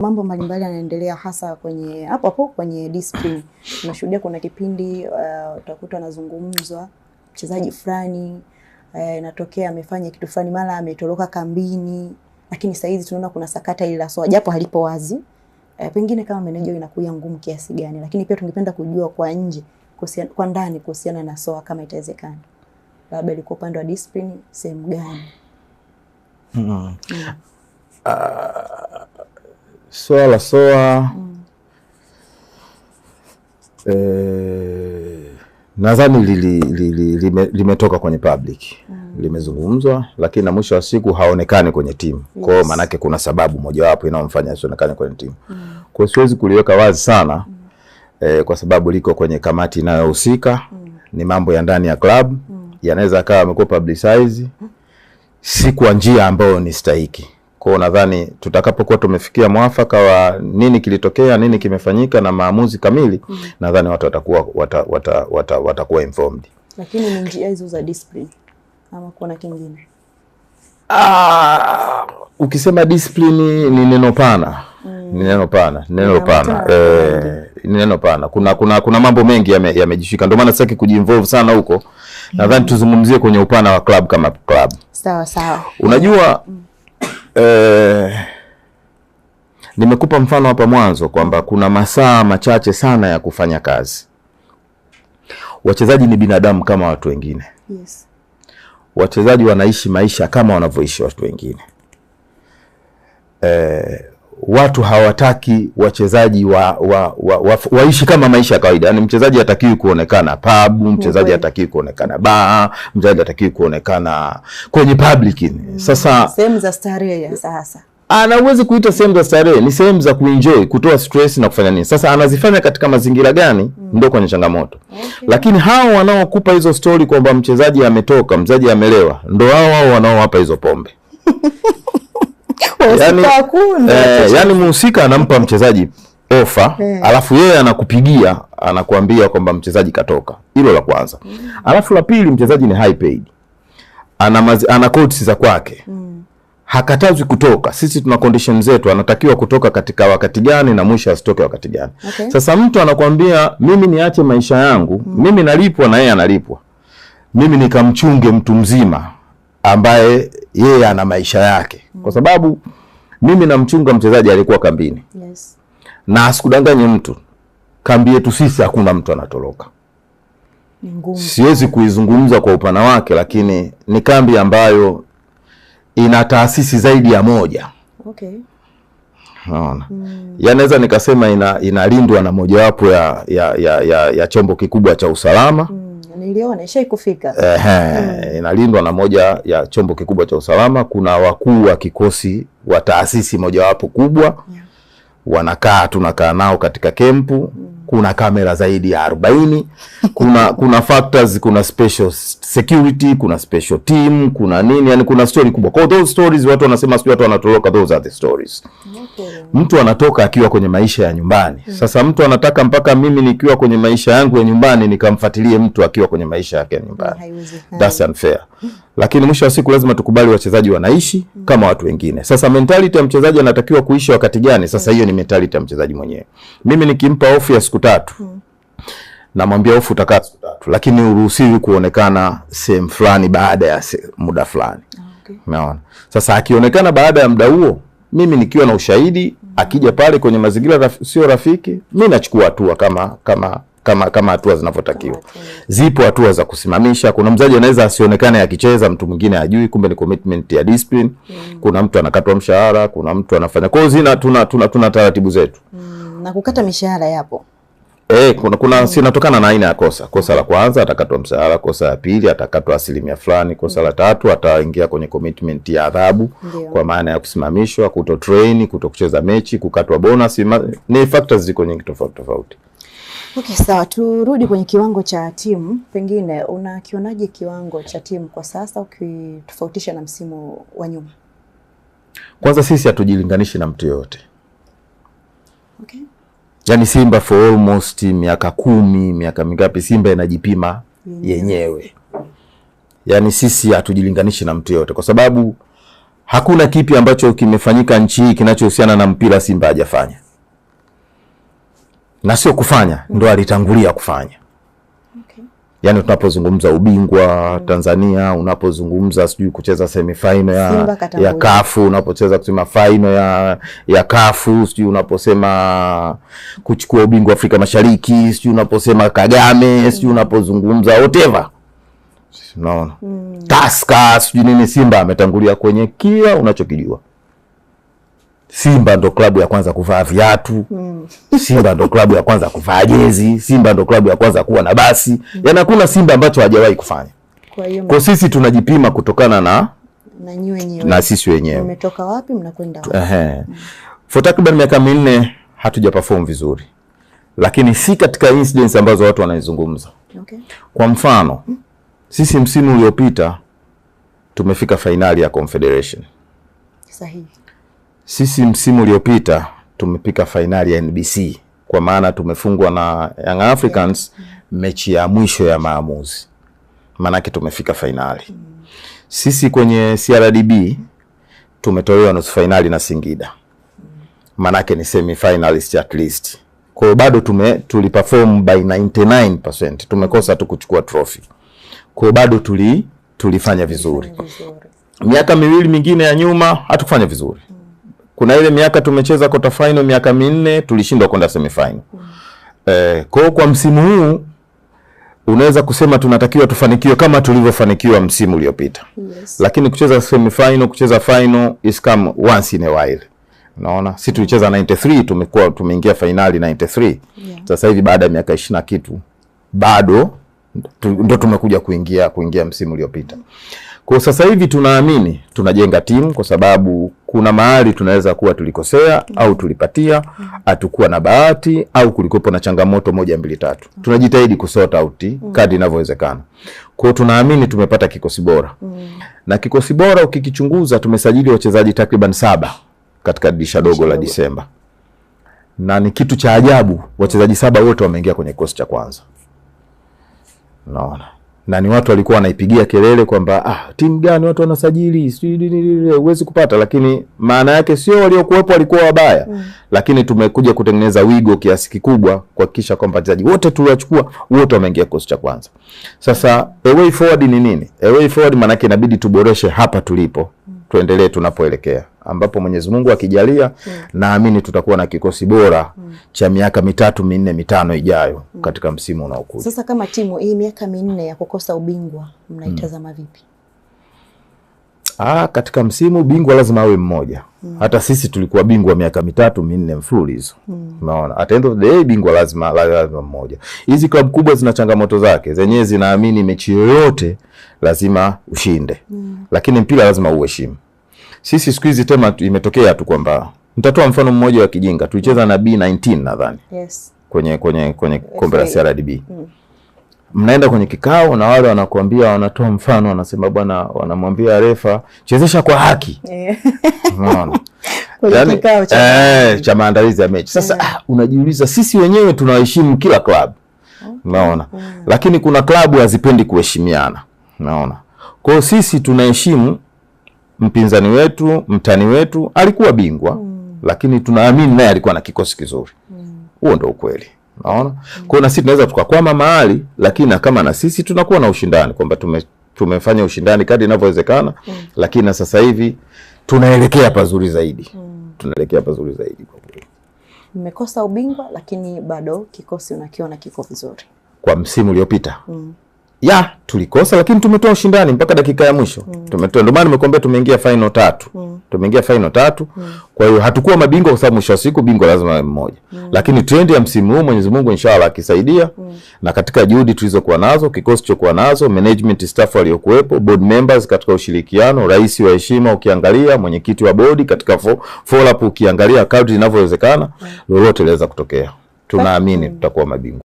Mambo mbalimbali yanaendelea hasa kwenye hapo hapo kwenye discipline. Tunashuhudia kuna kipindi utakuta anazungumzwa mchezaji fulani, inatokea amefanya kitu fulani, mara ametoroka kambini, lakini sasa hizi tunaona kuna sakata ile la Soa japo halipo wazi. Pengine kama meneja inakuwa ngumu kiasi gani, lakini pia tungependa kujua kwa nje kuhusiana, kwa ndani kuhusiana na Soa kama itawezekana, labda ilikuwa upande wa discipline sehemu gani? Swala la Soa nadhani limetoka kwenye public, limezungumzwa, lakini na mwisho wa siku haonekani kwenye timu. Kwa hiyo maanake kuna sababu mojawapo inayomfanya asionekane kwenye timu. Kwa hiyo siwezi kuliweka wazi sana kwa sababu liko kwenye kamati inayohusika. Ni mambo ya ndani ya club, yanaweza akawa amekuwa publicize si kwa njia ambayo ni stahiki. Kwa hiyo nadhani tutakapokuwa tumefikia mwafaka wa nini kilitokea, nini kimefanyika na maamuzi kamili, nadhani watu watakuwa watakuwa informed. Lakini ni njia hizo za discipline ama kuna kingine? Ukisema discipline ni neno pana. Ni neno pana, ni neno pana. Ni neno pana. Kuna mambo mengi yamejishika. Ndio maana sitaki kujiinvolve sana huko. Nadhani tuzungumzie kwenye upana wa club kama club. Sawa sawa. Unajua nimekupa mfano hapa mwanzo kwamba kuna masaa machache sana ya kufanya kazi. Wachezaji ni binadamu kama watu wengine. Yes. Wachezaji wanaishi maisha kama wanavyoishi watu wengine. Watu hawataki wachezaji waishi kama maisha ya kawaida. Yaani mchezaji hatakiwi kuonekana pub, mchezaji hatakiwi kuonekana bar, mchezaji hatakiwi kuonekana kwenye public. Sasa sehemu za starehe ya sasa. Ana uwezi kuita sehemu za starehe, ni sehemu za kuenjoy, kutoa stress na kufanya nini. Sasa anazifanya katika mazingira gani? Ndio kwenye changamoto. Lakini hao wanaokupa hizo story kwamba mchezaji ametoka, mchezaji amelewa, ndo hao wanaowapa hizo pombe. Yani, yani mhusika anampa mchezaji ofa, alafu yeye anakupigia anakuambia kwamba mchezaji katoka. Hilo la kwanza. Alafu la pili, mchezaji ni high paid, ana quotes za kwake, hakatazwi kutoka. Sisi tuna condition zetu, anatakiwa kutoka katika wakati gani na mwisho asitoke wakati gani. Sasa mtu anakuambia mimi niache maisha yangu, mimi nalipwa na yeye analipwa, mimi nikamchunge mtu mzima ambaye yeye ana maisha yake, kwa sababu mimi namchunga mchezaji alikuwa kambini. Na asikudanganye mtu, kambi yetu sisi hakuna mtu anatoroka. Ni ngumu. Siwezi kuizungumza kwa upana wake, lakini ni kambi ambayo ina taasisi zaidi ya moja. Naona. Yanaweza nikasema inalindwa na mojawapo ya chombo kikubwa cha usalama. Niliona ishaikufika. Inalindwa na moja ya chombo kikubwa cha usalama. Kuna wakuu wa kikosi wa taasisi mojawapo kubwa. Wanakaa, tunakaa nao katika kempu. Kuna kamera zaidi ya 40. Kuna factors, kuna special security, kuna special team, kuna nini, yani kuna story kubwa. Kwa those stories watu wanasema sio watu wanatoroka, those are the stories. Mtu anatoka akiwa kwenye maisha ya nyumbani. Sasa mtu anataka mpaka mimi nikiwa kwenye maisha yangu ya nyumbani nikamfuatilie mtu akiwa kwenye maisha yake ya nyumbani. Haiwezekani. That's unfair. Lakini mwisho wa siku lazima tukubali wachezaji wanaishi kama watu wengine. Sasa mentality ya mchezaji anatakiwa kuishi wakati gani? Sasa hiyo ni mentality ya mchezaji mwenyewe. Mimi nikimpa off ya siku 3, namwambia off utakaa siku 3, lakini uruhusiwi kuonekana sehemu fulani baada ya muda fulani. Unaona? Sasa akionekana baada ya muda huo, mimi nikiwa na ushahidi, akija pale kwenye mazingira sio rafiki, mimi nachukua hatua kama hatua zinavyotakiwa. Zipo hatua za kusimamisha. Kuna mchezaji anaweza asionekane akicheza, mtu mwingine hajui, kumbe ni commitment ya discipline. Kuna mtu anakatwa mshahara, kuna mtu anafanya. Kwa hiyo zina tuna taratibu zetu. Na kukata mishahara yapo. Kuna sinatokana na aina ya kosa. Kosa la kwanza atakatwa mshahara, kosa la pili atakatwa asilimia fulani, kosa la tatu ataingia kwenye commitment ya adhabu, kwa maana ya kusimamishwa, kuto train, kuto kucheza mechi, kukatwa bonus. Ni factors ziko nyingi tofauti tofauti. Okay, sawa, turudi kwenye kiwango cha timu. Pengine unakionaje kiwango cha timu kwa sasa ukitofautisha na msimu wa nyuma? Kwanza sisi hatujilinganishi na mtu yoyote. Yaani Simba for almost miaka 10, miaka mingapi Simba inajipima yenyewe. Yaani sisi hatujilinganishi na mtu yoyote kwa sababu Hakuna kipi ambacho kimefanyika nchi hii kinachohusiana na mpira Simba hajafanya. Na sio kufanya, ndo alitangulia kufanya. Okay. Yaani tunapozungumza ubingwa Tanzania, unapozungumza sijui kucheza semifinal ya kafu, unapocheza kusema final ya kafu, sijui unaposema kuchukua ubingwa Afrika Mashariki, sijui unaposema Kagame, sijui unapozungumza whatever. Unaona? Tusker, sijui nini, Simba ametangulia kwenye kila unachokijua. Simba ndo klabu ya kwanza kuvaa viatu. Simba ndo klabu ya kwanza kuvaa jezi. Simba ndo klabu ya kwanza kuwa na basi. Yaani hakuna Simba ambacho hajawahi kufanya. Kwa hiyo kwa sisi tunajipima kutokana na nyinyi wenyewe. Na sisi wenyewe. Mmetoka wapi mnakwenda wapi? For takriban miaka 4 hatuja perform vizuri. Lakini si katika incidents ambazo watu wanaizungumza. Okay. Kwa mfano, sisi msimu uliopita tumefika finali ya Confederation. Sahihi. Sisi msimu uliopita tumepika finali ya NBC, kwa maana tumefungwa na Young Africans mechi ya mwisho ya maamuzi. Maanake tumefika finali. Sisi kwenye CRDB tumetolewa nusu finali na Singida. Maanake ni semi finalist at least. Kwa hiyo bado tuliperform by 99%. Tumekosa tu kuchukua trophy. Kwa hiyo bado tulifanya vizuri. Miaka miwili mingine ya nyuma hatukufanya vizuri. Kuna ile miaka tumecheza quarter final miaka 4 tulishindwa kwenda semi final. Kwa msimu huu unaweza kusema tunatakiwa tufanikiwe kama tulivyofanikiwa msimu uliopita. Yes. Lakini kucheza semi final, kucheza final is come once in a while. Unaona? Sisi tulicheza 93, tumeingia finali 93. Yeah. Sasa hivi baada ya miaka 20 na kitu bado ndo tumekuja kuingia msimu uliopita. Kwa sasa hivi tunaamini tunajenga timu, kwa sababu kuna mahali tunaweza kuwa tulikosea au tulipatia, hatukuwa na bahati au kulikuwa na changamoto 1 2 3. Tunajitahidi kusort out kadri inavyowezekana. Kwa hiyo tunaamini tumepata kikosi bora. Na kikosi bora ukikichunguza, tumesajili wachezaji takriban 7 katika dirisha dogo la Disemba. Na ni kitu cha ajabu, wachezaji 7 wote wameingia kwenye kikosi cha kwanza. Unaona? Na ni watu walikuwa wanaipigia kelele kwamba timu gani watu wanasajili, sijui huwezi kupata, lakini maana yake sio waliokuwepo walikuwa wabaya. Lakini tumekuja kutengeneza wigo kiasi kikubwa kuhakikisha kwamba wachezaji wote tuliowachukua wote wameingia kikosi cha kwanza. Sasa a way forward ni nini? A way forward maana yake inabidi tuboreshe hapa tulipo, tuendelee tunapoelekea, ambapo Mwenyezi Mungu akijalia naamini tutakuwa na kikosi bora cha miaka 3, 4, 5 ijayo katika msimu unaokuja. Sasa kama timu hii miaka 4 ya kukosa ubingwa mnaitazama vipi? Katika msimu bingwa lazima awe mmoja. Hata sisi tulikuwa bingwa miaka 3, 4 mfululizo. Unaona? At the end of the day bingwa lazima mmoja. Hizi klabu kubwa zina changamoto zake. Zenyewe zinaamini mechi yoyote lazima ushinde. Lakini mpira lazima uheshimu. Sisi siku hizi tema imetokea tu kwamba nitatoa mfano mmoja wa kijinga. Tulicheza na B19 nadhani. Yes. Kwenye kombe la CRDB. Mnaenda kwenye kikao na wale wanakuambia, wanatoa mfano, wanasema bwana, wanamwambia refa chezesha kwa haki. Unaona? Kwenye kikao cha maandalizi ya mechi. Sasa unajiuliza, sisi wenyewe tunaheshimu kila klabu. Unaona? Lakini kuna klabu hazipendi kuheshimiana. Unaona? Kwa hiyo sisi tunaheshimu mpinzani wetu, mtani wetu alikuwa bingwa, lakini tunaamini naye alikuwa na kikosi kizuri. Huo ndio ukweli. Unaona? Kwa hiyo na sisi tunaweza tukakwama mahali, lakini kama na sisi tunakuwa na ushindani kwamba tumefanya ushindani kadri inavyowezekana, lakini na sasa hivi tunaelekea pazuri zaidi. Tunaelekea pazuri zaidi kwa kweli. Mmekosa ubingwa lakini bado kikosi unakiona kiko vizuri. Kwa msimu uliopita. Ya, tulikosa lakini tumetoa ushindani mpaka dakika ya mwisho. Tumetoa, ndio maana nimekuambia tumeingia final 3. Tumeingia final 3. Kwa hiyo hatukuwa mabingwa kwa sababu mwisho wa siku bingwa lazima awe mmoja. Lakini trend ya msimu huu Mwenyezi Mungu inshallah akisaidia, na katika juhudi tulizokuwa nazo, kikosi chokuwa nazo, management staff waliokuwepo, board members katika ushirikiano, rais wa heshima ukiangalia, mwenyekiti wa bodi katika follow up ukiangalia kadri inavyowezekana, lolote linaweza kutokea. Tunaamini tutakuwa mabingwa.